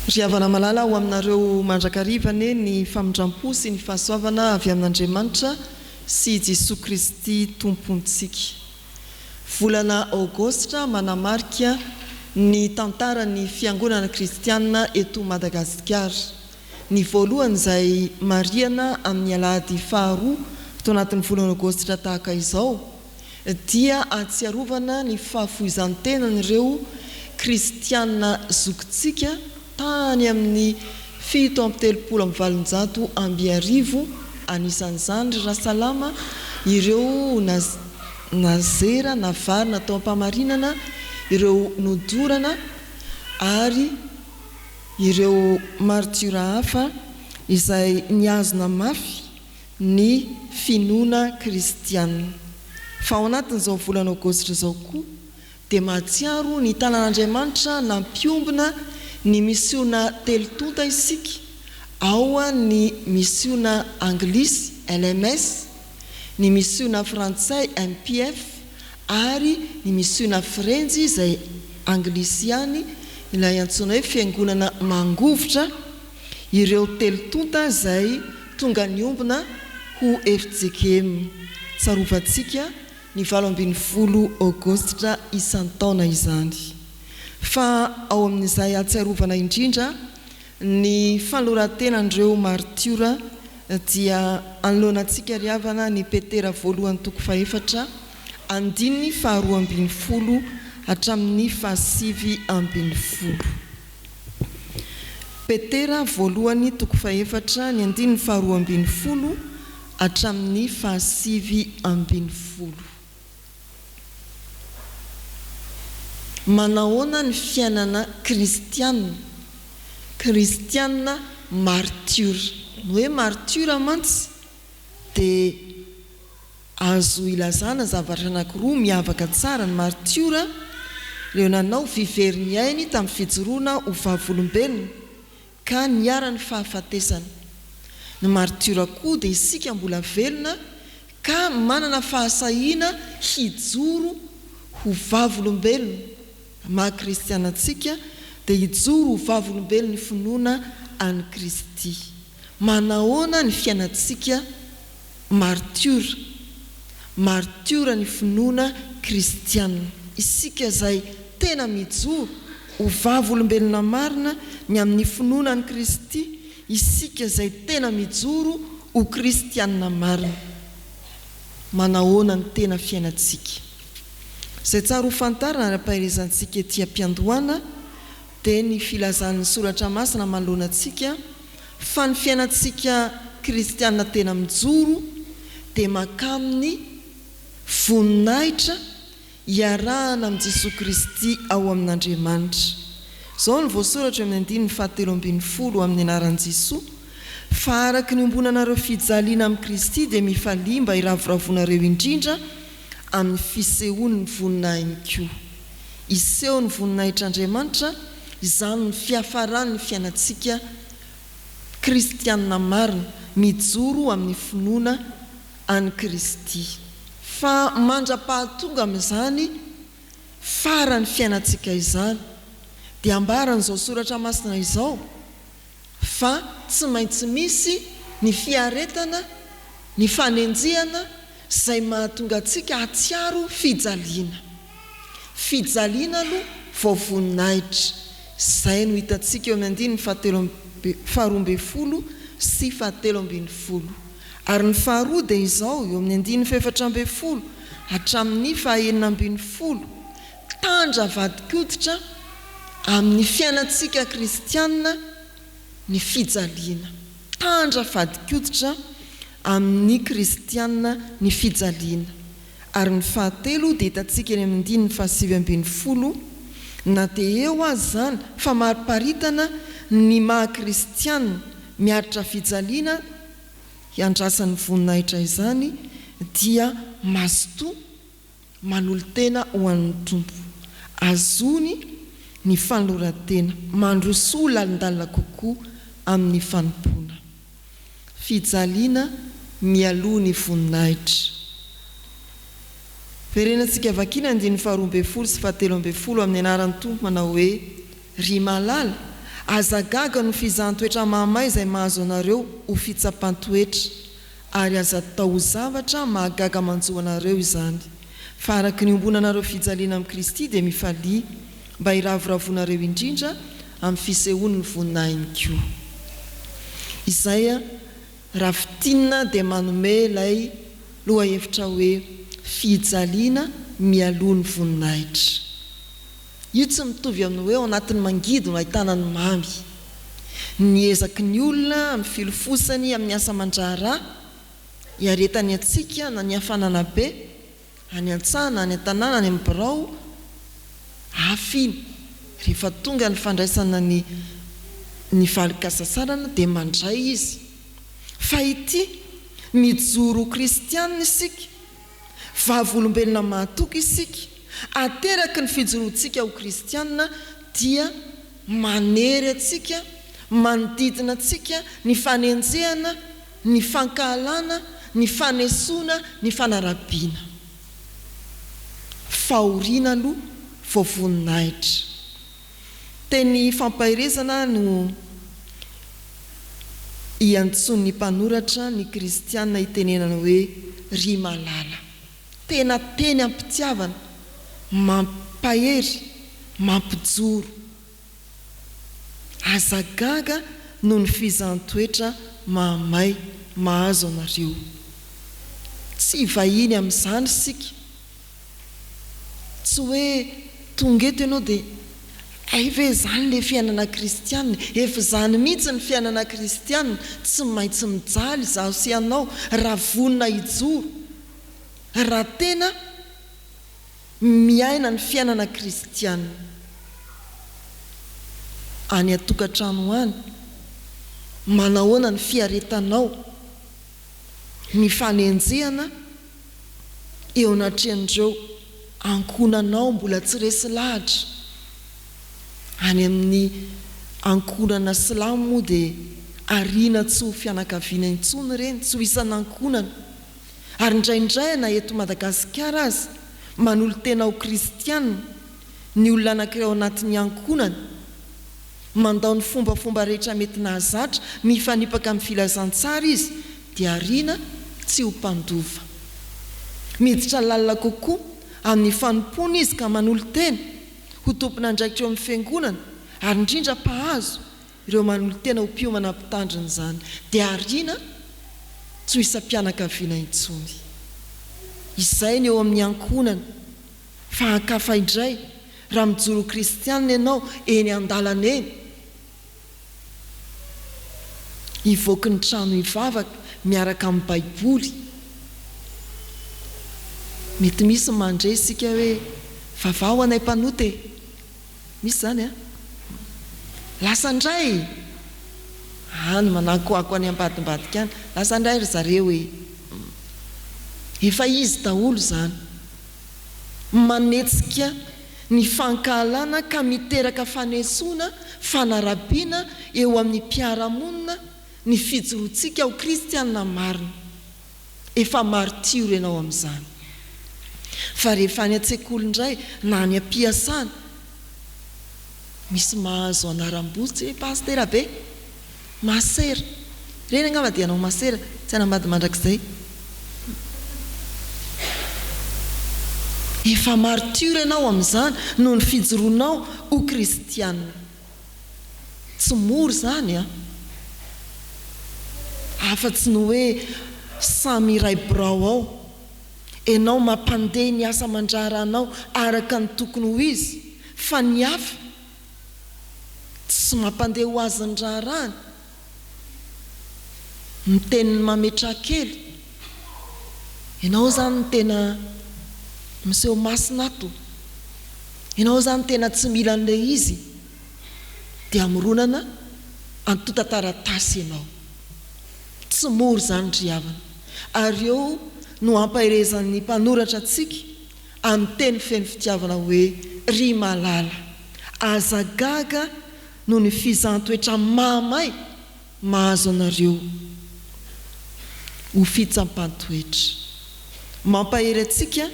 Ry havana malala, ho aminareo mandrakariva anie ny famindram-po sy ny fahasoavana avy amin'Andriamanitra sy i Jesoa Kristy Tompontsika. Volana Aogositra manamarika ny tantaran'ny Fiangonana Kristianina eto Madagasikara. Ny voalohany izay marihana amin'ny alahady faharoa ato anatin'ny volana Aogositra tahaka izao, dia ahatsiarovana ny fahafoizan-tenan'ireo kristiana zokintsika tany amin'ny 1837, anisan'izany ry Rasalama, ireo nazera navarina tao am-pamarinana, ireo nodorana ary ireo martiora hafa izay nihazona mafy ny finoana kristiana. Fa ao anatin'izao volana aogositra izao koa dia mahatsiaro ny tanan'Andriamanitra nampiombona ny misiona telo tonta isika, ao ny misiona anglisy, LMS, ny misiona frantsay, MPF, ary ny misiona frenjy izay anglisy ihany, ilay antsoina hoe Fiangonana Mangovitra, Ireo telo tonta izay tonga niombona ho fjkm. Tsarovantsika ny 18 Aogositra isan-taona izany. Fa ao amin'izay ahatsiarovana indrindra ny fanoloran-tenan'ireo maritiora dia anoloana antsika ry havana ny Petera voalohany toko fahefatra andininy faharoa ambinifolo hatramin'ny fahasivy ambinifolo. Petera voalohany toko fahefatra ny andininy faharoa ambinifolo hatramin'ny fahasivy ambinifolo. Manahoana ny fiainana kristiana? Kristiana martiora. Ny hoe martiora mantsy dia. Azo ilazana zavatra anankiroa miavaka tsara ny martiora, ireo nanao vy very ny ainy tamin'ny fijoroana ho vavolombelona ka niharan'ny fahafatesana. Ny martiora koa dia isika mbola velona ka manana fahasahiana hijoro ho vavolombelona. Maha kristiana antsika dia hijoro ho vavolombelon'ny finoana an'i Kristy. Manahoana ny fiainantsika Martiora, martiora ny finoana kristiana. Isika izay tena mijoro ho vavolombelona marina ny amin'ny finoana an'i Kristy, isika izay tena mijoro ho kristiana marina. Manahoana ny tena fiainantsika? Izay tsara ho fantarina ary ampaherezantsika ety am-piandohana dia ny filazan'ny Soratra Masina manoloana antsika fa ny fiainantsika kristiana tena mijoro dia mankamin'ny voninahitra iarahana amin'i Jesoa Kristy ao amin'Andriamanitra. Izao no voasoratra eo amin'ny andininy fahatelo ambinifolo amin'ny anaran'i Jesoa, Fa araka ny iombonanareo fijaliana amin'i Kristy dia mifalia mba hiravoravoanareo indrindra amin'ny fisehoan'ny voninahiny koa. Hiseho ny voninahitr'Andriamanitra, izany no fiafaran'ny fiainantsika kristianina marina, mijoro amin'ny finoana an'i Kristy. Fa mandra-pahatonga amin'izany faran'ny fiainantsika izany, dia ambaran'izao soratra masina izao, fa tsy maintsy misy ny fiaretana, ny fanenjehana izay mahatonga antsika hahatsiaro fijaliana. Fijaliana aloha vao voninahitra. Izay no hitantsika eo amin'ny andininy fahatelo amby faharoa ambin'ny folo sy fahatelo ambin'ny folo. Ary ny faharoa dia izao, eo amin'ny andininy fahefatra ambin'ny folo hatramin'ny fahaenina ambin'ny folo, Tandra vadin-koditra amin'ny fiainantsika kristiana ny fijaliana. Tandra vadin-koditra amin'ny kristiana ny fijaliana. Ary ny fahatelo dia hitantsika eny amin'ny andininy fahasivy ambinifolo, na dia eo aza izany famariparitana ny maha kristiana miaritra fijaliana hiandrasan'ny voninahitra izany dia mazotoa Manolo-tena ho an'ny Tompo. Azony ny fanoloran-tena. Mandrosoa lalindalina kokoa amin'ny fanompoana. Fijaliana mialoha ny voninahitra. Verenantsika vakiana andininy faharoa ambinifolo sy fahatelo ambinifolo amin'ny anaran'ny Tompo manao hoe, Ry malala, Aza gaga no fizahan-toetra mahamay izay mahazo anareo ho fitsapan-toetra, ary aza atao ho zavatra mahagaga manjo anareo izany. Fa araka ny iombonanareo fijaliana amin'i Kristy dia mifalia, mba hiravoravoanareo indrindra amin'ny fisehoan'ny voninahiny koa. Izay raha fintinina dia manome ilay lohahevitra hoe fijaliana mialoha ny voninahitra. Io tsy mitovy amin'ny hoe ao anatin'ny mangidy no ahitana ny mamy. Ny ezaky ny olona amin'ny filofosany amin'ny asa aman-draharaha, iaretany hatsiaka na ny hafanana be, any an-tsaha na any an-tanàna, any amin'ny birao, hafa iny. Rehefa tonga ny fandraisana ny ny valin-kasasarana dia mandray izy. Fa ity, mijoro ho kristianina isika, Vavolombelona mahatoky isika, ateraky ny fijoroantsika ho kristiana dia manery antsika, manodidina antsika ny fanenjehana, ny fankahalana, ny fanesoana, ny fanarabiana. Fahoriana aloha vao voninahitra. Teny fampaherezana no iantsoan'ny mpanoratra ny kristiana itenenana hoe ry malala. Tena teny am-pitiavana, mampahery, mampijoro. Aza gaga noho ny fizahan-toetra mahamay mahazo anareo. Tsy vahiny amin'izany isika. Tsy hoe tonga eto ianao dia hay ve izany ilay fiainana kristiana e? Efa izany mihitsy ny fiainana kristiana, tsy maintsy mijaly izaho sy ianao raha vonona hijoro, raha tena miaina ny fiainana kristiana. Any an-tokantrano any, manahoana ny fiaretanao ny fanenjehana? eo anatrehan'ireo ankohonanao mbola tsy resy lahatra. Any amin'ny ankohonana silamo moa dia ariana tsy ho fianakaviana intsony ireny, tsy ho isan'ankohonana. Ary indraindray na eto Madagasikara aza, manolo-tena ho kristiana ny olona anankiray ao anatin'ny ankohonana, mandao ny fombafomba rehetra mety nahazatra, mifanipaka amin'ny filazantsara izy, dia ariana tsy ho mpandova. Miditra lalina kokoa amin'ny fanompoana izy ka manolo-tena ho tompon'andraikitra eo amin'ny fiangonana ary indrindra mpahazo ireo manolo-tena ho mpiomana mpitandrina izany, dia ariana tsy ho isam-pianakaviana intsony. Izay ny eo amin'ny ankohonana. Fa ankafa indray, raha mijoro ho kristianina ianao eny an-dalana eny, hivoaky ny trano hivavaka miaraka amin'ny Baiboly, mety misy mandre isika hoe, vavaho anay mpanota e! Misy izany an! Lasa indray! Any manakoako any ambadimbadika any, lasa indray ry zareo e! Efa izy daholo izany. Manetsika ny fankahalana ka miteraka fanesoana, fanarabiana eo amin'ny mpiara-monina ny fijoroantsika ho kristiana marina. Efa martiora ianao amin'izany. Fa rehefa any an-tsekoly indray na any am-piasana, misy mahazo anaram-botsy hoe pasitera be. Masera. Ireny angamba dia hanao masera, tsy hanambady mandrakizay. Efa martiora ianao amin'izany noho ny fijoroanao ho kristiana. Tsy mora izany an! Afa-tsy ny hoe samy iray birao ao. Ianao mampandeha ny asa aman-draharahanao araka ny tokony ho izy, fa ny hafa Tsy mampandeha ho azy ny raharahany. Ny teniny mametraha kely. Ianao izany no tena miseho masina ato. Ianao izany tena tsy mila an'ilay izy. Dia hamoronana antontan-taratasy ianao. Tsy mora izany ry havana. Ary eo no ampaherezan'ny mpanoratra antsika amin'ny teny feno fitiavana hoe, Ry malala, aza gaga noho ny fizahan-toetra mahamay mahazo anareo ho fitsampan-toetra. Mampahery antsika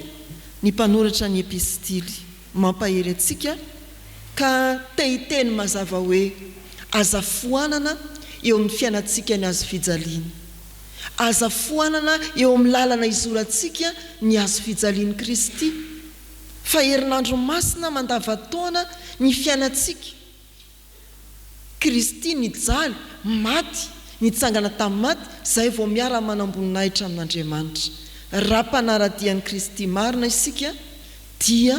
ny mpanoratra ny epistily, mampahery antsika ka te hiteny mazava hoe, Aza foanana eo amin'ny fiainantsika ny hazofijaliana. Aza foanana eo amin'ny lalana izorantsika ny hazofijalian'i Kristy. Fa herinandro masina mandavantaona ny fiainantsika. Kristy nijaly, maty, nitsangana tamin'ny maty, izay vao miara-manam-boninahitra amin'Andriamanitra. Raha mpanara-dia an'i Kristy marina isika dia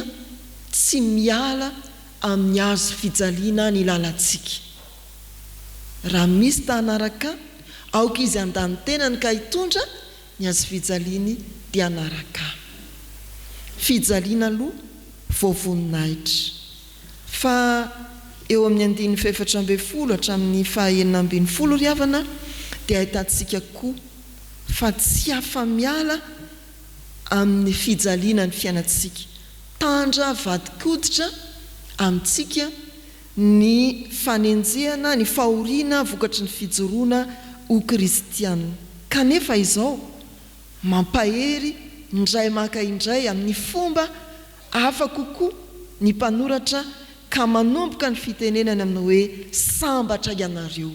tsy miala amin'ny hazo fijaliana ny lalantsika. Raha misy ta hanaraka Ahy, aoka izy handà ny tenany ka hitondra ny hazo fijaliany dia hanaraka Ahy. Fijaliana aloha vao voninahitra. Fa eo amin'ny andininy fahefatra ambin'ny folo hatramin'ny faha-16 ry havana dia ahitantsika koa fa tsy afa-miala amin'ny fijaliana ny fiainantsika. Tandra vadin-koditra amintsika ny fanenjehana, ny fahoriana vokatry ny fijoroana ho kristiana. Kanefa izao, mampahery indray maka indray amin'ny fomba Hafa kokoa ny mpanoratra ka manomboka ny fitenenany amin'ny hoe sambatra ianareo.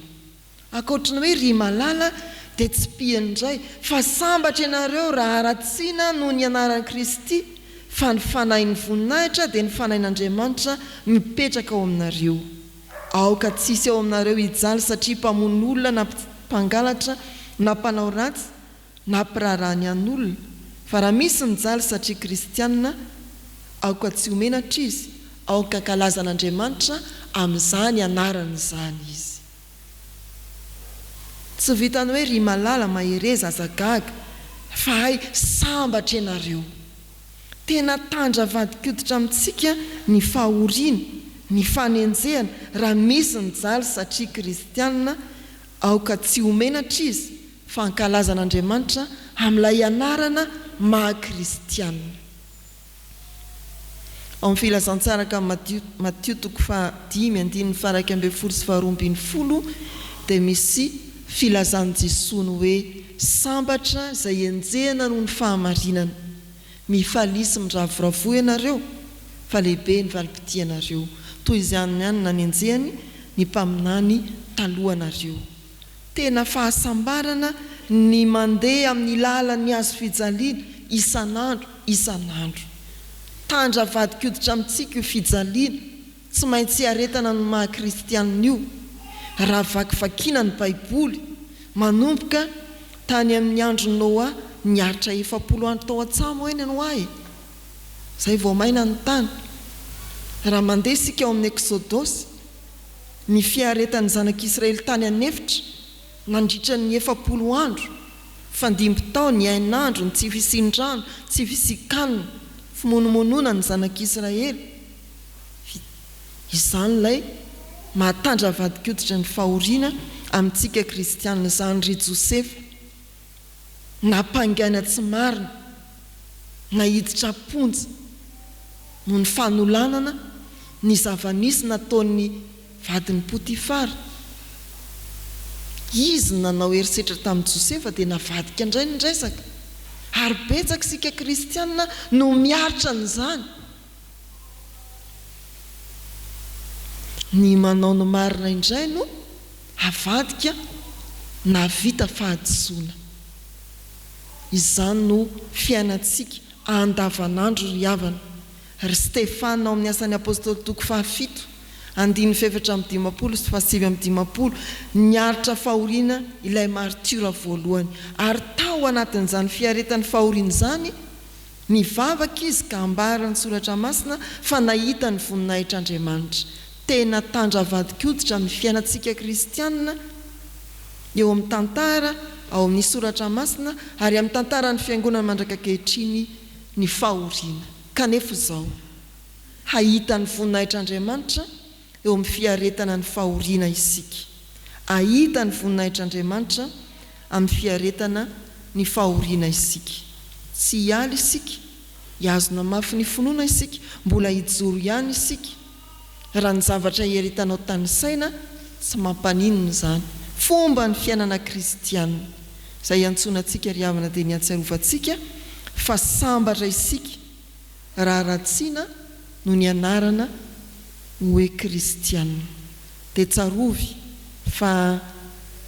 Ankoatry ny hoe ry malala dia tsipihiny indray fa sambatra ianareo raha haratsiana noho ny anaran'i Kristy fa ny Fanahin'ny voninahitra dia ny Fanahin'Andriamanitra mipetraka ao aminareo. Aoka tsy hisy ao aminareo hijaly satria mpamono olona na mpangalatra na mpanao ratsy na mpiraharaha ny an'olona, fa raha misy mijaly satria kristianina, aoka tsy ho menatra izy, aoka hankalaza an'Andriamanitra amin'izany anarany izany izy. Tsy vitan'ny hoe ry malala, mahereza, aza gaga, fa hay sambatra ianareo. Tena tandra vadin-koditra amintsika ny fahoriana, ny fanenjehana, raha misy mijaly satria kristianina, aoka tsy ho menatra izy, fa hankalaza an'Andriamanitra amin'ilay anarana maha kristiana. Ao amin'ny Filazantsaraka amin'i Matio toko fahadimy andininy faha-11 sy faha-12 dia misy filazan'i Jesoa ny hoe sambatra izay enjehina noho ny fahamarinana. Mifalia sy miravoravoa ianareo fa lehibe ny valim-pitianareo. Toy izany ihany no nanenjehany ny mpaminany talohanareo. Tena fahasambarana ny mandeha amin'ny lalan'ny hazo fijaliana isan'andro isan'andro. Tandra vadin-koditra amintsika io fijaliana tsy maintsy iaretana ny maha kristianina io. Raha vakivakiana ny Baiboly, manomboka tany amin'ny andron'i Noa niaritra 40 andro tao an-tsamo eny Noa e! Izay vao maina ny tany. Raha mandeha isika ao amin'ny Eksodosy, Ny fiaretan'ny zanak'Israely tany an'efitra nandritra ny 40 andro, fandimby tao ny hainandro, ny tsy fisian-drano, tsy fisian-kanina, fimonomonona ny zanak'Israely. Izany ilay mahatandra vadin-koditra ny fahoriana amintsika kristiana izany ry Josefa. Nampangaina tsy marina, naiditra am-ponja noho ny fanolanana ny zava-nisy nataon'ny vadin'i Potifara. Izy no nanao herisetra tamin'i Josefa dia navadika indray ny resaka. Ary betsaka isika kristiana no miaritra an'izany. Ny manao ny marina indray no avadika nahavita fahadisoana. Izany no fiainantsika andavanandro ry havana. Ry Stefana ao amin'ny Asan'ny Apostoly toko fahafito, andininy fahefatra amby dimampolo sy fahasivy amby dimampolo, niaritra fahoriana ilay martiora voalohany. Ary tao anatin'izany fiaretany fahoriana izany, Nivavaka izy ka ambaran'ny Soratra Masina fa nahita ny voninahitr'Andriamanitra. Tena tandra vadin-koditra amin'ny fiainantsika kristiana eo amin'ny tantara ao amin'ny Soratra Masina ary amin'ny tantaran'ny Fiangonana mandrak'ankehitriny ny fahoriana. Kanefa izao, hahita ny voninahitr'Andriamanitra eo amin'ny fiaretana ny fahoriana isika. Hahita ny voninahitr'Andriamanitra amin'ny fiaretana ny fahoriana isika. Tsy hiala isika, hihazona mafy ny finoana isika, mbola hijoro ihany isika. Raha ny zavatra iaretanao tanisaina, tsy mampaninona izany. Fomba ny fiainana kristiana. Izay iantsoana antsika ry havana dia ny hatsiarovantsika fa sambatra isika raha ratsiana no nianarana hoe kristiana. Dia tsarovy. Fa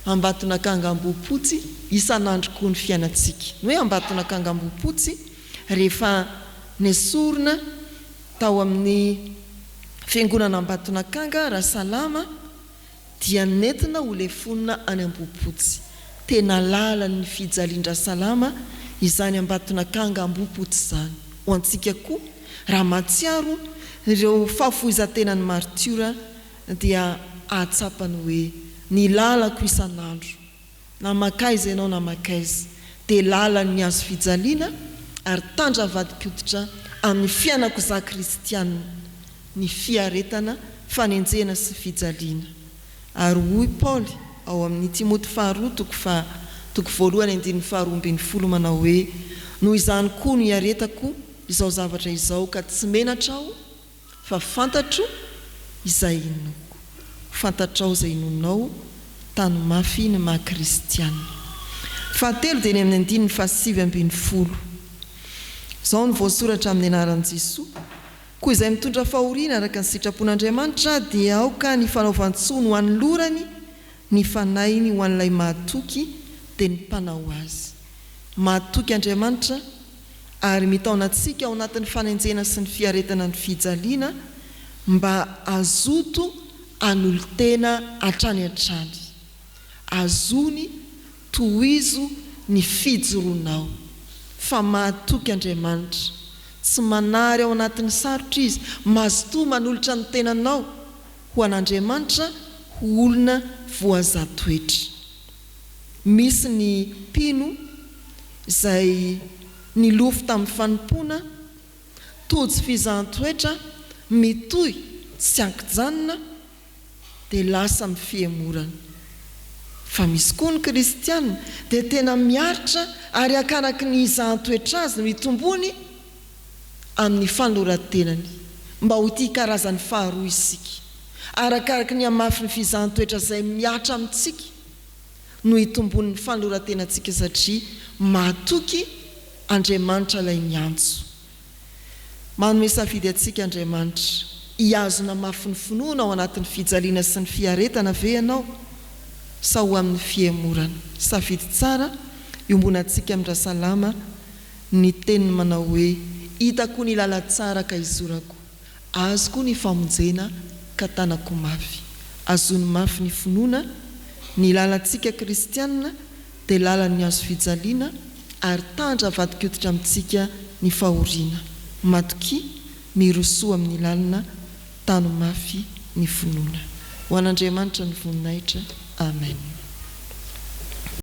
Ambatonakanga Ambohipotsy isan'andro koa ny fiainantsika. Ny hoe Ambatonakanga Ambohipotsy, rehefa nesorina tao amin'ny Fiangonana Ambatonakanga Rasalama dia nentina ho lefonina any Ambohipotsy. Tena lalan'ny fijalian-dRasalama izany Ambatonakanga Ambohipotsy izany. Ho antsika koa, raha mahatsiaro ireo fahafoizan-tenan'ny martiora dia hahatsapa ny hoe ny lalako isan'andro, na mankaiza ianao na mankaiza, dia lalan'ny hazo fijaliana ary tandra vadin-koditra amin'ny fiainako izaho kristiana ny fiaretana fanenjehana sy fijaliana. Ary hoy Paoly ao amin'ny Timoty faharoa toko faha toko voalohany andininy faharoa ambin'ny folo manao hoe, Noho izany koa no iaretako izao zavatra izao ka tsy menatra aho, Fa fantatro izay inoako. Fantatrao izay inoanao, tano mafy ny maha kristiana. Fahatelo dia eny amin'ny andininy faha-19. Izao no voasoratra amin'ny anaran'i Jesoa, Koa izay mitondra fahoriana araka ny sitrapon'Andriamanitra dia aoka ny fanaovan-tsoa no hanolorany ny fanahiny ho an'ilay mahatoky dia ny mpanao azy. Mahatoky Andriamanitra ary mitaona antsika ao anatin'ny fanenjehana sy ny fiaretana ny fijaliana mba hazoto hanolo-tena hatrany hatrany. Azony tohizo ny fijoroanao fa mahatoky Andriamanitra. Tsy manary ao anatin'ny sarotra Izy. Mazotoa manolotra ny tenanao ho an'Andriamanitra ho olona voazaha toetra. Misy ny mpino izay nilofo tamin'ny fanompoana, tojo fizahan-toetra mitohy tsy an-kijanona dia lasa amin'ny fihemorana. Fa misy koa ny kristiana dia tena miaritra ary akaraky ny hizahan-toetra azy no hitomboany amin'ny fanoloran-tenany mba ho ity karazany faharoa isika. Arakaraky ny hamafin'ny fizahan-toetra izay mihatra amintsika no hitomboan'ny fanoloran-tenantsika satria mahatoky Andriamanitra ilay miantso. Manome safidy antsika Andriamanitra. Hihazona mafy ny finoana ao anatin'ny fijaliana sy ny fiaretana ve ianao sa ho amin'ny fihemorana? Safidy tsara iombonantsika amin-dRasalama ny teniny manao hoe, Hitako ny lalan-tsara ka izorako, azoko ny famonjena ka tanako mafy. Azony mafy ny finoana, ny lalantsika kristianina dia lalan'ny hazo fijaliana ary tandra vadin-koditra amintsika ny fahoriana. Matokia, mirosoa amin'ny lalina, tano mafy ny finoana. Ho an'Andriamanitra ny voninahitra. Amen.